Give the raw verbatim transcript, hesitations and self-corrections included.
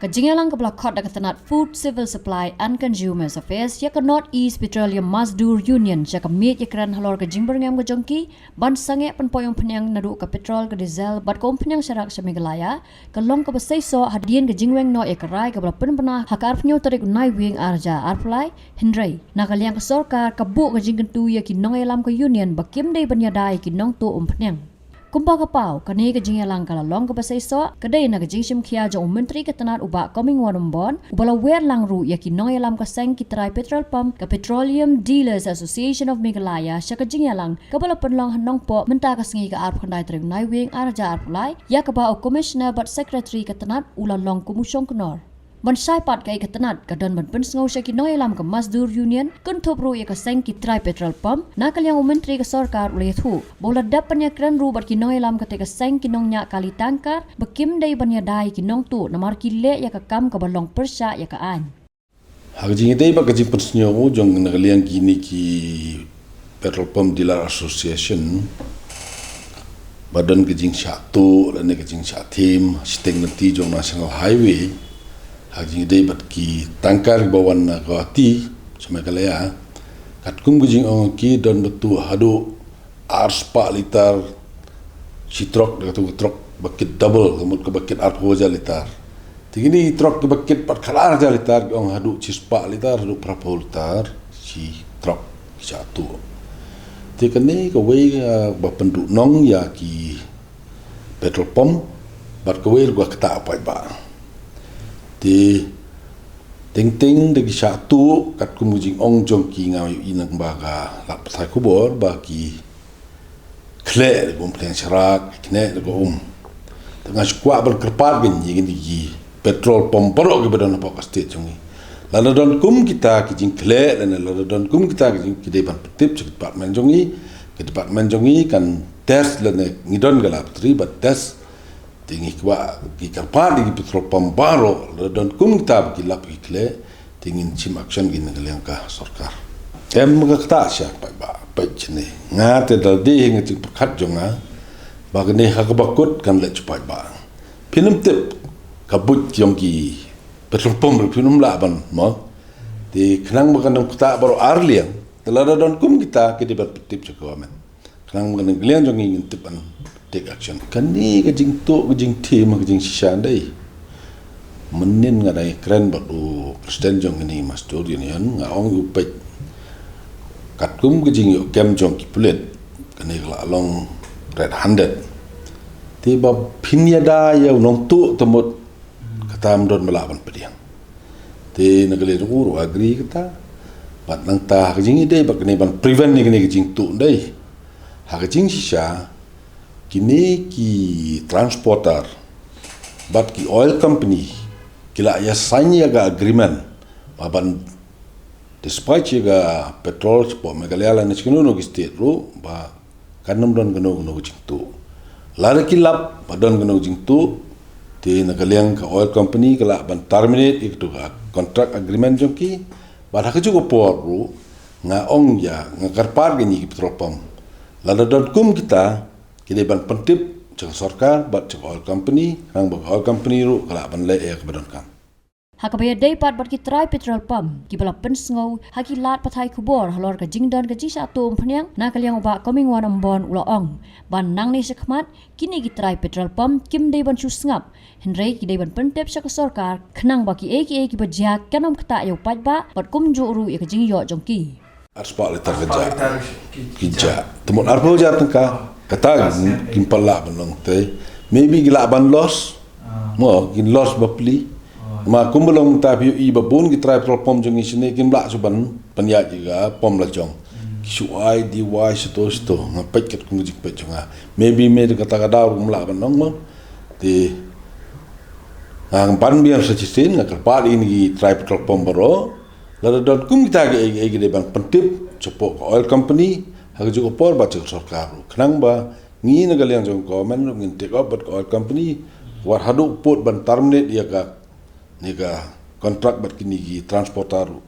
Ka jingïalang kaba la khot da ka tnat Food, Civil Supply and Consumers Affairs ïa ka North East Petroleum Mazdoor Union sha ka miej ïakren halor ka jingbyrngem ka jong ki ban sangeh pynpoi umphniang naduh ka petrol, ka diesel bad ka umphniang sharak sha Meghalaya ka long kaba seisoh hadien ka jingweng noh ïa ka rai kaba la pynbna ha ka arphew tarik u Naiwieng arhajar arphew lai. Hynrei na ka liang ka sorkar ka buh ka jingkyntu ïa ki nongïalam ka union ba kim dei ban ïada ïa ki nongtuh umphniang. Kumba ka paw, kane ka jingïalang ka la long kaba seisoh, ka dei na ka jingshim khia jong u Myntri ka tnat u Bah Comingone Ymbon, uba la wer lang ruh ïa ki nongïalam ka seng ki trai petrol pump ka Petroleum Dealers Association of Meghalaya sha ka jingïalang kaba la pynlong ha Nongpoh mynta ka sngi ka arphew khyndai tarik Naiwieng arhajar arphew lai, ïa kaba u Commissioner bad Secretary ka tnat u la long kum u shongknor. Ban shai pat kaei ka tnat ka don ban pynsngew sha ki nongïalam ka Mazdoor Union, kynthup ruh ïa ka seng ki trai petrol pump, na ka liang u Myntri ka sorkar u la ïathuh ba u la dep ban ïakren ruh bad ki nongïalam kata ka seng ki nongñiah kali tanker ba kim dei ban ïada ïa ki nongtuh namar ki leh ïa ka kam kaba long pyrshah ïa ka aiñ. Ha ka jingïadei bad ka jingpynsngew jong na ka liang kine ki Petrol Pump Dealer Association, ba don ka jingshah tuh lane ka jingshah thiem shiteng lynti jong National Highway ha ka jingïadei bad ki tanker ba wan na Guwahati sha Meghalaya, katkum ka jingong ki don ba tuh haduh arspah litar shi trok, da katu ka trok ba kit double, ka mut ka ba kit arphew hajar litar. Te kine ki trok ki ba kit pat khatar hajar litar ki ong haduh shispah litar, haduh phraphew litar shi trok ki shah tuh. Te kane kawei, ah, ba pynduh nong ïa ki petrol pump bad kawei ruh ka ktah paidbah. Te teng teng da ki shah tuh katkum ka jingong jong ki, nga ïohi nang ba ka lap pathai khubor ba ki khleh da ka umphniang sharak, khleh da ka um. Te nga shu kwah ban kyrpad kein ïa kine ki petrol pump baroh ki ba don hapoh ka state jong ngi. Lada don kum kita ki jingkhleh lane lada don kum kita ki jing, ki dei ban pyntip sha ka department jong ngi. Ka department jong ngi kan test lane ngi don ka laboratory ban test. Te ngi kwah, ngi kyrpad ïa ki petrol pump baroh, lada don kum kita ba ki lap ki khleh, te ngin shim action kein na ka liang ka sorkar. Em ka ktah sha paidbah, paid shane. Nga te da dei ha ka jingpyrkhat jong nga ba kane ha kaba kut kan leit sha paidbah. Phin ym tip ka buit jong ki petrol pump ruh phin ym lah ban mo. Te khnang ba kan ym ktah baroh ar liang, te lada don kum kita ki dei ban pyntip sha government. Khnang ba na ka liang jong ngi ngin tip ban take action. Kane ka jingtuh ka jingthiem ka jingshisha dei. Mynnin nga dang ïakren bad u president jong kane Mazdoor Union, nga ong ïa u peit. Katkum ka jingïoh kem jong ki pulit, kane ka la long red handed. Te ba phin ïada ïa u nongtuh te mut kata ym don ba lah ban pdiang. Te na ka liang jong u ruh agree kata. Bad nangta ha ka jingïadei bad kane ban prevent ïa kane ka jingtuh dei. Ha ka jingshisha kine ki transporter bad ki oil company ki la ïa sign ïa ka agreement ba ban dispatch ïa ka petrol shapoh Meghalaya lane sha kano kano ki state ruh ba kan ym don kano kano ka jingtuh. Lada ki lap ba don kano ka jingtuh, te na ka liang ka oil company ka lah ban terminate ïa katu ka contract agreement jong ki. Bad ha kajuh ka por ruh nga ong ïa, nga kyrpad kein ïa ki petrol pump, lada don kum kita ki dei ban pyntip sha ka sorkar bad sha ka oil company, khnang ba ka oil company ruh ka lah ban leh ïa kaba donkam. Ha kaba ïadei pat bad ki trai petrol pump kiba la pynsngew ha ki lad pathai khubor halor ka jingdon ka jingshah tuh umphniang, na ka liang u Bah Comingone Ymbon u la ong ba nangne shakhmat kine ki trai petrol pump kim dei ban shu sngap, hynrei ki dei ban pyntip sha ka sorkar khnang ba kiei kiei kiba jia kan ym ktah ïa u paidbah bad kumjuh ruh ïa ka jingïoh jong ki. Arspah litar ka jah. Ki jah. Te mut arphew hajar tyngka. Kata kim pat lah ban long te. Maybe ki lah ban loss. Mo, kin loss bapli. Ma kumba long mynta phi ïohi ba bun ki trai petrol pump jong ngi shane kim lah shuh ban pynïaid ïa ka pump la jong. Ki shu ai dei wai shato shato, nga peit katkum ka jingpeit jong nga. Maybe, maybe kata ka daw ruh kim lah ban long mo. Te nga ban biang sa shisien, nga kyrpad ïa kine ki trai petrol pump baroh. Lada don kum kita kiei kiei ki dei ban pyntip shapoh ka oil company ha kajuh ka por bad sha ka sorkar ruh. Khnang ba ngi na ka liang jong ka government ruh ngin take up bad ka oil company, wat haduh pud ban terminate ïa kane ka contract bad kine ki transporter ruh.